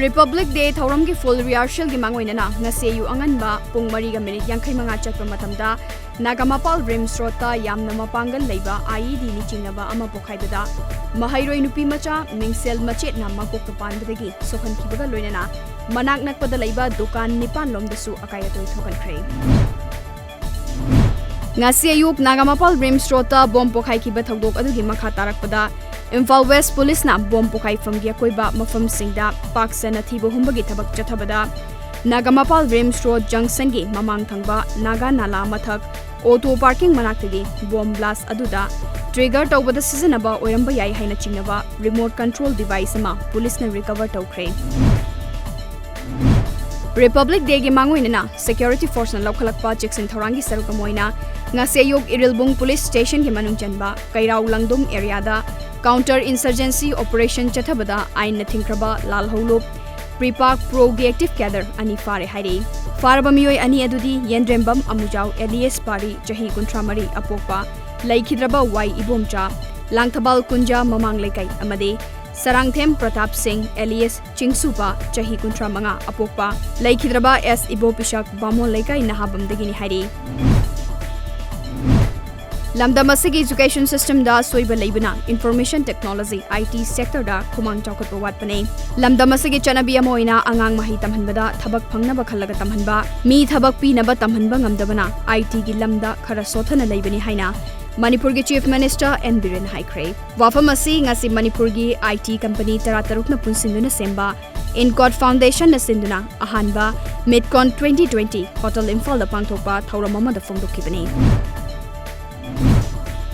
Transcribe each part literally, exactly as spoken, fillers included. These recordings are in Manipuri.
Republic Day ꯊꯧꯔꯝꯒꯤ full rehearsalꯒꯤ ꯃꯥꯡꯑꯣꯏꯅꯅ ꯉꯁꯤ ꯑꯌꯨꯛ ꯑꯉꯟꯕ ꯄꯨꯡ ꯃꯔꯤꯒ ꯃꯤꯅꯤꯠ ꯌꯥꯡꯈꯩ ꯃꯉꯥ ꯆꯠꯄ ꯃꯇꯝꯗ ꯅꯥꯒꯥꯃꯄꯥꯜ RIMS Roadꯇ ꯌꯥꯝꯅ ꯃꯄꯥꯡꯒꯜ ꯂꯩꯕ IEDꯅꯤ ꯆꯤꯡꯅꯕ ꯑꯃ ꯄꯣꯈꯥꯏꯕꯗ ꯃꯍꯩꯔꯣꯏ ꯅꯨꯄꯤ ꯃꯆꯥ ꯃꯤꯡꯁꯦꯜ ꯃꯆꯦꯠꯅ ꯃꯀꯣꯛꯇ ꯄꯥꯟꯕꯗꯒꯤ ꯁꯣꯛꯍꯟꯈꯤꯕꯒ ꯂꯣꯏꯅꯅ ꯃꯅꯥꯛ ꯅꯛꯄꯗ ꯂꯩꯕ ꯗꯨꯀꯥꯟ ꯅꯤꯄꯥꯟ ꯂꯣꯝꯗꯁꯨ ꯑꯀꯥꯏ ꯑꯇꯣꯏ ꯊꯣꯛꯍꯟꯈ꯭ꯔꯦ꯫ ꯉꯁꯤ ꯑꯌꯨꯛ ꯅꯥꯒꯥꯃꯄꯥꯜ RIMS Roadꯇ ꯕꯣꯝ ꯄꯣꯈꯥꯏꯈꯤꯕ ꯊꯧꯗꯣꯛ ꯑꯗꯨꯒꯤ ꯃꯈꯥ ꯇꯥꯔꯛꯄꯗ ꯏꯝꯐꯥꯜ West Policeꯅ ꯕꯣꯝ ꯄꯣꯈꯥꯏꯐꯝꯒꯤ ꯑꯀꯣꯏꯕ ꯃꯐꯝꯁꯤꯡꯗ ꯄꯥꯛ ꯁꯟꯅ ꯊꯤꯕ ꯍꯨꯝꯕꯒꯤ ꯊꯕꯛ ꯆꯠꯊꯕꯗ ꯅꯥꯒꯥꯃꯄꯥꯜ RIMS Road junctionꯒꯤ ꯃꯃꯥꯡ ꯊꯪꯕ ꯅꯥꯒꯥ ꯅꯥꯂꯥ ꯃꯊꯛ auto parking ꯃꯅꯥꯛꯇꯒꯤ ꯕꯣꯝ blast ꯑꯗꯨꯗ trigger ꯇꯧꯕꯗ ꯁꯤꯖꯤꯟꯅꯕ ꯑꯣꯏꯔꯝꯕ ꯌꯥꯏ ꯍꯥꯏꯅ ꯆꯤꯡꯅꯕ remote control device ꯑꯃ ꯄꯨꯂꯤꯁꯅ recover ꯇꯧꯈ꯭ꯔꯦ꯫ Republic Dayꯒꯤ ꯃꯥꯡꯑꯣꯏꯅꯅ security forceꯅ ꯂꯧꯈꯠꯂꯛꯄ ꯆꯦꯛꯁꯤꯟ ꯊꯧꯔꯥꯡꯒꯤ ꯁꯔꯨꯛ ꯑꯃ ꯑꯣꯏꯅ ꯉꯁꯤ ꯑꯌꯨꯛ ꯏꯔꯤꯜꯕꯨꯡ police stationꯒꯤ ꯃꯅꯨꯡ ꯆꯟꯕ ꯀꯩꯔꯥꯎ ꯂꯪꯗꯨꯝ areaꯗ counter insurgency operation ꯆꯠꯊꯕꯗ ꯑꯥꯏꯟꯅ ꯊꯤꯡꯈ꯭ꯔꯕ ꯂꯥꯜ ꯍꯧꯂꯨꯞ PREPAK Proꯒꯤ active cadre ꯑꯅꯤ ꯐꯥꯔꯦ ꯍꯥꯏꯔꯤ꯫ ꯐꯥꯔꯕ ꯃꯤꯑꯣꯏ ꯑꯅꯤ ꯑꯗꯨꯗꯤ ꯌꯦꯟꯗ꯭ꯔꯦꯝꯕꯝ ꯑꯃꯨꯖꯥꯎ alias ꯄꯥꯔꯤ, ꯆꯍꯤ ꯀꯨꯟꯊ꯭ꯔꯥ ꯃꯔꯤ, ꯑꯄꯣꯛꯄ, ꯂꯩꯈꯤꯗ꯭ꯔꯕ ꯋꯥꯏ ꯏꯕꯣꯝꯆꯥ, ꯂꯥꯡꯊꯕꯥꯜ ꯀꯨꯟꯖꯥ ꯃꯃꯥꯡ ꯂꯩꯀꯥꯏ, ꯑꯃꯗꯤ ꯁꯔꯥꯡꯊꯦꯝ ꯄ꯭ꯔꯇꯥꯞ ꯁꯤꯡ alias ꯆꯤꯡꯁꯨꯕ, ꯆꯍꯤ ꯀꯨꯟꯊ꯭ꯔꯥ ꯃꯉꯥ, ꯑꯄꯣꯛꯄ, ꯂꯩꯈꯤꯗ꯭ꯔꯕ ꯑꯦꯁ ꯏꯕꯣ ꯄꯤꯁꯛ ꯕꯥꯃꯣꯟ ꯂꯩꯀꯥꯏ ꯅꯍꯥꯕꯝꯗꯒꯤꯅꯤ ꯍꯥꯏꯔꯤ꯫ ꯂꯝꯗꯝ ꯑꯁꯤꯒꯤ education systemꯗ ꯑꯁꯣꯏꯕ ꯂꯩꯕꯅ information technology, IT sectorꯗ ꯈꯨꯃꯥꯡ ꯆꯥꯎꯈꯠꯄ ꯋꯥꯠꯄꯅꯤ꯫ ꯂꯝꯗꯝ ꯑꯁꯤꯒꯤ ꯆꯠꯅꯕꯤ ꯑꯃ ꯑꯣꯏꯅ ꯑꯉꯥꯡ ꯃꯍꯩ ꯇꯝꯍꯟꯕꯗ ꯊꯕꯛ ꯐꯪꯅꯕ ꯈꯜꯂꯒ ꯇꯝꯍꯟꯕ, ꯃꯤ ꯊꯕꯛ ꯄꯤꯅꯕ ꯇꯝꯍꯟꯕ ꯉꯝꯗꯕꯅ ITꯒꯤ ꯂꯝꯗ ꯈꯔ ꯁꯣꯊꯅ ꯂꯩꯕꯅꯤ ꯍꯥꯏꯅ ꯃꯅꯤꯄꯨꯔꯒꯤ Chief Minister N ꯕꯤꯔꯦꯟꯅ ꯍꯥꯏꯈ꯭ꯔꯦ꯫ ꯋꯥꯐꯝ ꯑꯁꯤ ꯉꯁꯤ ꯃꯅꯤꯄꯨꯔꯒꯤ IT company ꯇꯔꯥꯇꯔꯨꯛꯅ ꯄꯨꯟꯁꯤꯟꯗꯨꯅ ꯁꯦꯝꯕ INCOT Foundationꯅ ꯁꯤꯟꯗꯨꯅ ꯑꯍꯥꯟꯕ MIDCON twenty twenty Hotel Imphalꯗ ꯄꯥꯡꯊꯣꯛꯄ ꯊꯧꯔꯝ ꯑꯃꯗ ꯐꯣꯡꯗꯣꯛꯈꯤꯕꯅꯤ꯫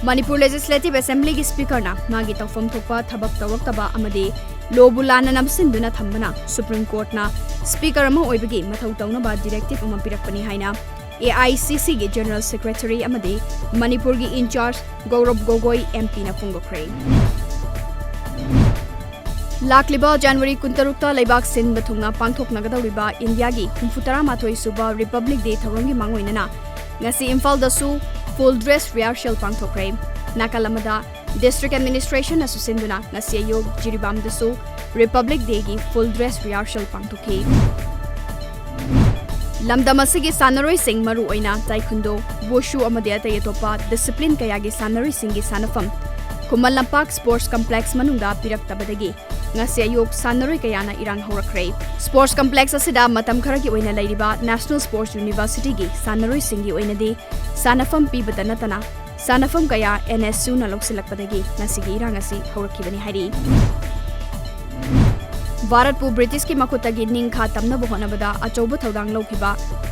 ꯃꯅꯤꯄꯨꯔ Legislative Assemblyꯒꯤ Speakerꯅ ꯃꯥꯒꯤ ꯇꯧꯐꯝ ꯊꯣꯛꯄ ꯊꯕꯛ ꯇꯧꯔꯛꯇꯕ ꯑꯃꯗꯤ lawꯕꯨ ꯂꯥꯟꯅ ꯅꯝꯁꯤꯟꯗꯨꯅ ꯊꯝꯕꯅ Supreme Courtꯅ Speaker ꯑꯃ ꯑꯣꯏꯕꯒꯤ ꯃꯊꯧ ꯇꯧꯅꯕ directive ꯑꯃ ꯄꯤꯔꯛꯄꯅꯤ ꯍꯥꯏꯅ AICCꯒꯤ General Secretary ꯑꯃꯗꯤ ꯃꯅꯤꯄꯨꯔꯒꯤ in-charge ꯒꯧꯔꯕ ꯒꯣꯒꯣꯏ MPꯅ ꯐꯣꯡꯗꯣꯛꯈ꯭ꯔꯦ꯫ ꯂꯥꯛꯂꯤꯕ January ꯀꯨꯟꯇꯔꯨꯛꯇ ꯂꯩꯕꯥꯛ ꯁꯤꯟꯕ ꯊꯨꯡꯅ ꯄꯥꯡꯊꯣꯛꯅꯒꯗꯧꯔꯤꯕ ꯏꯟꯗꯤꯌꯥꯒꯤ ꯍꯨꯝꯐꯨꯇꯔꯥꯃꯥꯊꯣꯏ ꯁꯨꯕ Republic Day ꯊꯧꯔꯝꯒꯤ ꯃꯥꯡꯑꯣꯏꯅꯅ ꯉꯁꯤ ꯏꯝꯐꯥꯜꯗꯁꯨ full dress rehearsal ꯄꯥꯡꯊꯣꯛꯈ꯭ꯔꯦ꯫ ꯅꯥꯀꯜ ꯑꯃꯗ, District Administrationꯅꯁꯨ ꯁꯤꯟꯗꯨꯅ ꯉꯁꯤ ꯑꯌꯨꯛ ꯖꯤꯔꯤꯕꯥꯝꯗꯁꯨ Republic Day ꯒꯤ full dress rehearsal ꯄꯥꯡꯊꯣꯛꯈꯤ꯫ ꯂꯝꯗꯝ ꯑꯁꯤꯒꯤ ꯁꯥꯟꯅꯔꯣꯏꯁꯤꯡ, ꯃꯔꯨꯑꯣꯏꯅ taekwondo, wushu ꯑꯃꯗꯤ ꯑꯇꯩ ꯑꯇꯣꯞꯄ discipline ꯀꯌꯥꯒꯤ ꯁꯥꯟꯅꯔꯣꯏꯁꯤꯡꯒꯤ ꯁꯥꯟꯅꯐꯝ ꯈꯨꯃꯟ ꯂꯝꯄꯥꯛ Sports Complex ꯃꯅꯨꯡꯗ ꯄꯤꯔꯛꯇꯕꯗꯒꯤ ꯉꯁꯤ ꯑꯌꯨꯛ ꯁꯥꯟꯅꯔꯣꯏ ꯀꯌꯥꯅ ꯏꯔꯥꯡ ꯍꯧꯔꯛꯈ꯭ꯔꯦ꯫ Sports Complex ꯑꯁꯤꯗ ꯃꯇꯝ ꯈꯔꯒꯤ ꯑꯣꯏꯅ ꯂꯩꯔꯤꯕ National Sports University ꯒꯤ ꯁꯥꯟꯅꯔꯣꯏꯁꯤꯡꯒꯤ ꯑꯣꯏꯅꯗꯤ ꯁꯥꯟꯅꯐꯝ ꯄꯤꯕꯇ ꯅꯠꯇꯅ ꯁꯥꯟꯅꯐꯝ ꯀꯌꯥ N S U ꯅ ꯂꯧꯁꯤꯜꯂꯛꯄꯗꯒꯤ ꯉꯁꯤꯒꯤ ꯏꯔꯥꯡ ꯑꯁꯤ ꯍꯧꯔꯛꯈꯤꯕꯅꯤ ꯍꯥꯏꯔꯤ꯫ ꯚꯥꯔꯠꯄꯨ ꯕ꯭ꯔꯤꯇꯤꯁꯀꯤ ꯃꯈꯨꯠꯇꯒꯤ ꯅꯤꯡꯈꯥ ꯇꯝꯅꯕ ꯍꯣꯠꯅꯕꯗ ꯑꯆꯧꯕ ꯊꯧꯗꯥꯡ ꯂꯧꯈꯤꯕ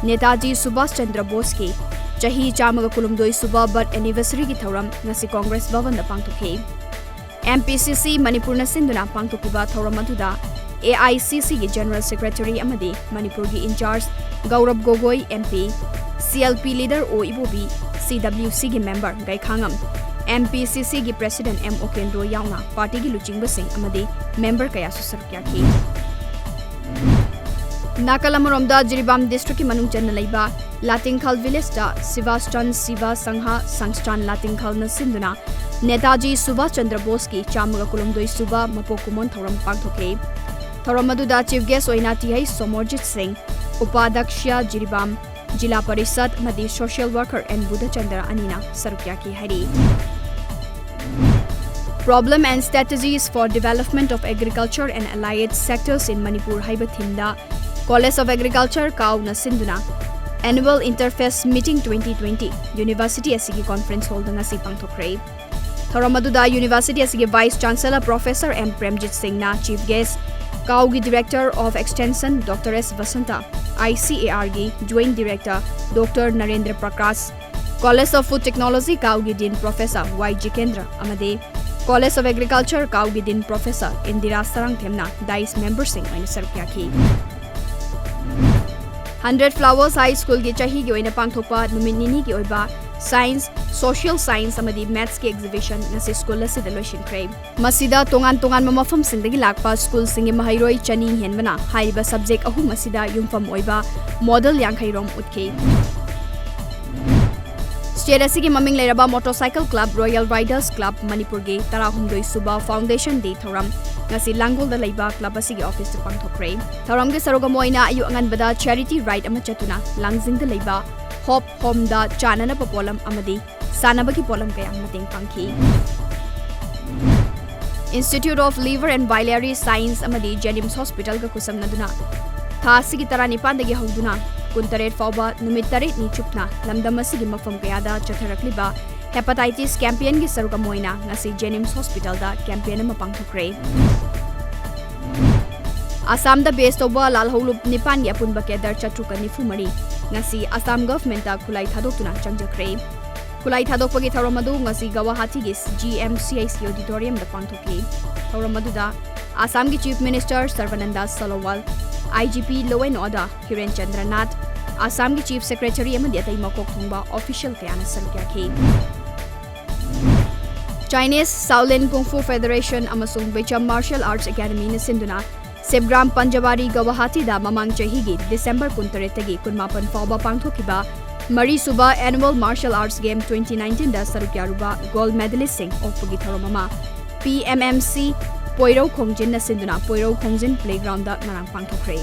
ꯅꯦꯇꯥꯖꯤ ꯁꯨꯚꯥꯁ ꯆꯟꯗ꯭ꯔ ꯕꯣꯁꯀꯤ ꯆꯍꯤ ꯆꯥꯝꯃꯒ ꯀꯨꯟꯍꯨꯝꯗꯣꯏ ꯁꯨꯕ birth anniversary ꯒꯤ ꯊꯧꯔꯝ ꯉꯁꯤ Congress ꯚꯕꯟꯗ ꯄꯥꯡꯊꯣꯛꯈꯤ꯫ M P C C ꯃꯅꯤꯄꯨꯔꯅ ꯁꯤꯟꯗꯨꯅ ꯄꯥꯡꯊꯣꯛꯈꯤꯕ ꯊꯧꯔꯝ ꯑꯗꯨꯗ A I C C ꯒꯤ General Secretary ꯑꯃꯗꯤ ꯃꯅꯤꯄꯨꯔꯒꯤ in charge ꯒꯧꯔꯕ ꯒꯣꯒꯣꯏ M P, C L P leader O Ibobi, C W C ꯒꯤ member ꯒꯩꯈꯥꯉꯝ, M P C C ꯒꯤ President M ꯎꯀꯦꯟꯗ꯭ꯔꯣ ꯌꯥꯎꯅ party ꯒꯤ ꯂꯨꯆꯤꯡꯕꯁꯤꯡ ꯑꯃꯗꯤ member ꯀꯌꯥꯁꯨ ꯁꯔꯨꯛ ꯌꯥꯈꯤ꯫ ꯅꯥꯀꯜ ꯑꯃꯔꯣꯝꯗ ꯖꯤꯔꯤꯕꯥꯝ district ꯀꯤ ꯃꯅꯨꯡ ꯆꯟꯅ ꯂꯩꯕ ꯂꯥꯇꯤꯡꯈꯜ village ꯇ ꯁꯤꯚꯥꯁꯇꯟ ꯁꯤꯚꯥ ꯁꯪꯘ ꯁꯪꯁꯊꯥꯟ ꯂꯥꯇꯤꯡꯈꯜꯅ ꯁꯤꯟꯗꯨꯅ ꯅꯦꯇꯥꯖꯤ ꯁꯨꯚꯥꯁ ꯆꯟꯗ꯭ꯔ ꯕꯣꯁꯀꯤ ꯆꯥꯝꯃꯒ ꯀꯨꯟꯍꯨꯝꯗꯣꯏ ꯁꯨꯕ ꯃꯄꯣꯛ ꯀꯨꯝꯑꯣꯟ ꯊꯧꯔꯝ ꯄꯥꯡꯊꯣꯛꯈꯤ꯫ ꯊꯧꯔꯝ ꯑꯗꯨꯗ chief guest ꯑꯣꯏꯅ ꯇꯤ ꯍꯩꯆ ꯁꯣꯃꯣꯔꯖꯤꯠ ꯁꯤꯡ, ꯎꯄꯥꯙ꯭ꯌꯛꯁ ꯖꯤꯔꯤꯕꯥꯝ, ꯖꯤꯂꯥ ꯄꯔꯤꯁꯗ ꯑꯃꯗꯤ social worker N ꯕꯨꯙꯆꯟꯗ꯭ꯔ ꯑꯅꯤꯅ ꯁꯔꯨꯛ ꯌꯥꯈꯤ ꯍꯥꯏꯔꯤ꯫ Problem and Strategies for Development of Agriculture and Allied Sectors in Manipur ꯍꯥꯏꯕ theme the College of Agriculture, ꯀꯥꯎꯅ ꯁꯤꯟꯗꯨꯅ Annual Interface Meeting twenty twenty University ꯑꯁꯤꯒꯤ conference hall ꯗ ꯉꯁꯤ ꯄꯥꯡꯊꯣꯛꯈ꯭ꯔꯦ꯫ ꯊꯧꯔꯝ ꯑꯗꯨꯗ University ꯑꯁꯤꯒꯤ Vice Chancellor Professor M Premjit ꯁꯤꯡꯅ chief guest, ꯀꯥꯎꯒꯤ Director of Extension Doctor S Basanta, I C A R ꯒꯤ Joint Director Doctor Narendra Prakash, College of Food Technology ꯀꯥꯎꯒꯤ Dean Professor Y ꯖꯤꯀꯦꯟꯗ꯭ꯔ ꯑꯃꯗꯤ College of Agriculture ꯀꯥꯎꯒꯤ Dean Professor Indira ꯁꯔꯥꯡꯊꯦꯝꯅ dais member ꯁꯤꯡ ꯑꯣꯏꯅ ꯁꯔꯨꯛ ꯌꯥꯈꯤ꯫ Hundred Flowers High School ꯒꯤ ꯆꯍꯤꯒꯤ ꯑꯣꯏꯅ ꯄꯥꯡꯊꯣꯛꯄ ꯅꯨꯃꯤꯠ ꯅꯤꯅꯤꯒꯤ ꯑꯣꯏꯕ Science, Social Science ꯑꯃꯗꯤ Maths ꯀꯤ exhibition ꯉꯁꯤ school ꯑꯁꯤꯗ ꯂꯣꯏꯁꯤꯟꯈ꯭ꯔꯦ꯫ ꯃꯁꯤꯗ ꯇꯣꯉꯥꯟ ꯇꯣꯉꯥꯟꯕ ꯃꯐꯝꯁꯤꯡꯗꯒꯤ ꯂꯥꯛꯄ school ꯁꯤꯡꯒꯤ ꯃꯍꯩꯔꯣꯏ ꯆꯅꯤ ꯍꯦꯟꯕꯅ ꯍꯥꯏꯔꯤꯕ subject ꯑꯍꯨꯝ ꯑꯁꯤꯗ ꯌꯨꯝꯐꯝ ꯑꯣꯏꯕ model ꯌꯥꯡꯈꯩ ꯔꯣꯝ ꯎꯠꯈꯤ꯫ State ꯑꯁꯤꯒꯤ ꯃꯃꯤꯡ ꯂꯩꯔꯕ Motorcycle Club Royal Riders Club ꯃꯅꯤꯄꯨꯔꯒꯤ ꯇꯔꯥꯍꯨꯝꯗꯣꯏ ꯁꯨꯕ Foundation Day ꯊꯧꯔꯝ ꯉꯁꯤ ꯂꯥꯡꯒꯣꯜꯗ ꯂꯩꯕ club ꯑꯁꯤꯒꯤ officeꯇ ꯄꯥꯡꯊꯣꯛꯈ꯭ꯔꯦ꯫ ꯊꯧꯔꯝꯒꯤ ꯁꯔꯨꯛ ꯑꯃ ꯑꯣꯏꯅ ꯑꯌꯨꯛ ꯑꯉꯟꯕꯗ charity ride ꯑꯃ ꯆꯠꯇꯨꯅ ꯂꯥꯡꯖꯤꯡꯗ ꯂꯩꯕ Hope Homeꯗ ꯆꯥꯅꯅꯕ ꯄꯣꯠꯂꯝ ꯑꯃꯗꯤ ꯁꯥꯟꯅꯕꯒꯤ ꯄꯣꯠꯂꯝ ꯀꯌꯥ ꯃꯇꯦꯡ ꯄꯥꯡꯈꯤ꯫ Institute of Liver and Biliary Science ꯑꯃꯗꯤ JNIMS Hospitalꯒ ꯈꯨꯠꯁꯝꯅꯗꯨꯅ ꯊꯥ ꯑꯁꯤꯒꯤ ꯇꯔꯥꯅꯤꯄꯥꯟꯗꯒꯤ ꯍꯧꯗꯨꯅ ꯀꯨꯟꯇꯔꯦꯠ ꯐꯥꯎꯕ ꯅꯨꯃꯤꯠ ꯇꯔꯦꯠꯅꯤ ꯆꯨꯞꯅ ꯂꯝꯗꯝ ꯑꯁꯤꯒꯤ ꯃꯐꯝ ꯀꯌꯥꯗ ꯆꯠꯊꯔꯛꯂꯤꯕ hepatitis campaignꯒꯤ ꯁꯔꯨꯛ ꯑꯃ ꯑꯣꯏꯅ ꯉꯁꯤ JNIMS Hospitalꯗ campaign ꯑꯃ ꯄꯥꯡꯊꯣꯛꯈ꯭ꯔꯦ꯫ ꯑꯁꯥꯝꯗ base ꯇꯧꯕ ꯂꯥꯜꯍꯧꯂꯨꯞ ꯅꯤꯄꯥꯟꯒꯤ ꯑꯄꯨꯟꯕ cadre ꯆꯥꯇ꯭ꯔꯨꯛꯀ ꯅꯤꯐꯨ ꯃꯔꯤ ꯉꯁꯤ ꯑꯁꯥꯝ governmentꯇ ꯈꯨꯠꯂꯥꯏ ꯊꯥꯗꯣꯛꯇꯨꯅ ꯆꯪꯖꯈ꯭ꯔꯦ꯫ ꯈꯨꯠꯂꯥꯏ ꯊꯥꯗꯣꯛꯄꯒꯤ ꯊꯧꯔꯝ ꯑꯗꯨ ꯉꯁꯤ ꯒꯧꯍꯥꯇꯤꯒꯤ GMCIC auditoriumꯗ ꯄꯥꯡꯊꯣꯛꯈꯤ꯫ ꯊꯧꯔꯝ ꯑꯗꯨꯗ ꯑꯁꯥꯝꯒꯤ Chief Minister ꯁꯔꯕꯥꯅꯟꯗ ꯁꯣꯅꯣꯋꯥꯜ, IGP law and order ꯀꯤꯔꯦꯟ Chandra Nath, ꯑꯁꯥꯝꯒꯤ Chief Secretary ꯑꯃꯗꯤ ꯑꯇꯩ ꯃꯀꯣꯛ ꯊꯣꯡꯕ official ꯀꯌꯥꯅ ꯁꯔꯨꯛ ꯌꯥꯈꯤ꯫ Chinese Shaolin Kung Fu Federation ꯑꯃꯁꯨꯡ Becham Martial Arts Academyꯅ ꯁꯤꯟꯗꯨꯅ ꯁꯤꯕꯒ꯭ꯔꯥꯝ ꯄꯟꯖꯕꯥꯔꯤ ꯒꯧꯍꯥꯇꯤꯗ ꯃꯃꯥꯡ ꯆꯍꯤꯒꯤ December ꯀꯨꯟꯇꯔꯦꯠꯇꯒꯤ ꯀꯨꯟꯃꯥꯄꯟ ꯐꯥꯎꯕ ꯄꯥꯡꯊꯣꯛꯈꯤꯕ ꯃꯔꯤꯁꯨꯕ Annual Martial Arts Game twenty nineteenꯗ ꯁꯔꯨꯛ ꯌꯥꯔꯨꯕ gold medalistꯁꯤꯡ ꯑꯣꯛꯄꯒꯤ ꯊꯧꯔꯝ ꯑꯃ PMMC ꯄꯣꯏꯔꯧ ꯈꯣꯡꯖꯤꯟꯅ ꯁꯤꯟꯗꯨꯅ ꯄꯣꯏꯔꯧ ꯈꯣꯡꯖꯤꯟ playgroundꯗ ꯉꯔꯥꯡ ꯄꯥꯡꯊꯣꯛꯈ꯭ꯔꯦ꯫